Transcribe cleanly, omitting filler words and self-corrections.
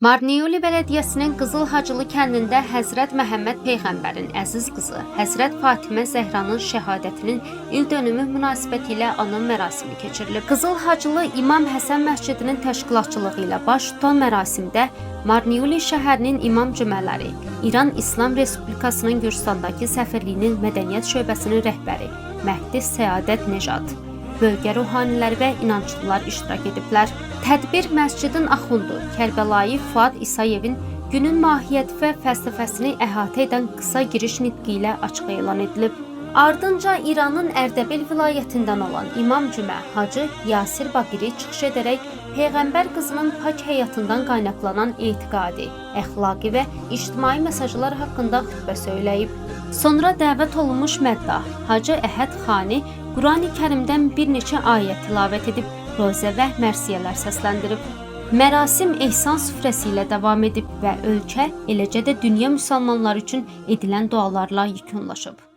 Marneuli Bələdiyyəsinin Qızıl Hacılı kəndində Həzrət Məhəmməd Peyğəmbərin əziz qızı Həzrət Fatimə Zəhranın şəhadətinin ildönümü münasibətilə anım mərasimi keçirilib. Qızıl Hacılı İmam Həsən məscidinin təşkilatçılığı ilə baş tutan mərasimdə Marneuli şəhərinin imam cümələri, İran İslam Respublikasının Gürcüstandakı səfirliyinin mədəniyyət şöbəsinin rəhbəri Məhdi Səadət Nejad, bölgə ruhaniləri və inançlılar iştirak ediblər. Tədbir məscidin axundu Kərbəlayı Fuad İsayevin günün mahiyyəti və fəlsəfəsini əhatə edən qısa giriş nitqi ilə açıq elan edilib. Ardınca İranın Ərdəbil vilayətindən olan İmam Cümə Hacı Yasir Baqiri çıxış edərək peyğəmbər qızının pak həyatından qaynaqlanan etiqadi, əxlaqi və ictimai mesajlar haqqında xütbə söyləyib. Sonra dəvət olunmuş məddah Hacı Əhəd Xani Qurani-Kərimdən bir neçə ayə tilavət edib, rozə və mərsiyələr səsləndirib. Mərasim ehsan süfrəsi ilə davam edib və ölkə, eləcə də dünya müsəlmanları üçün edilən dualarla yekunlaşıb.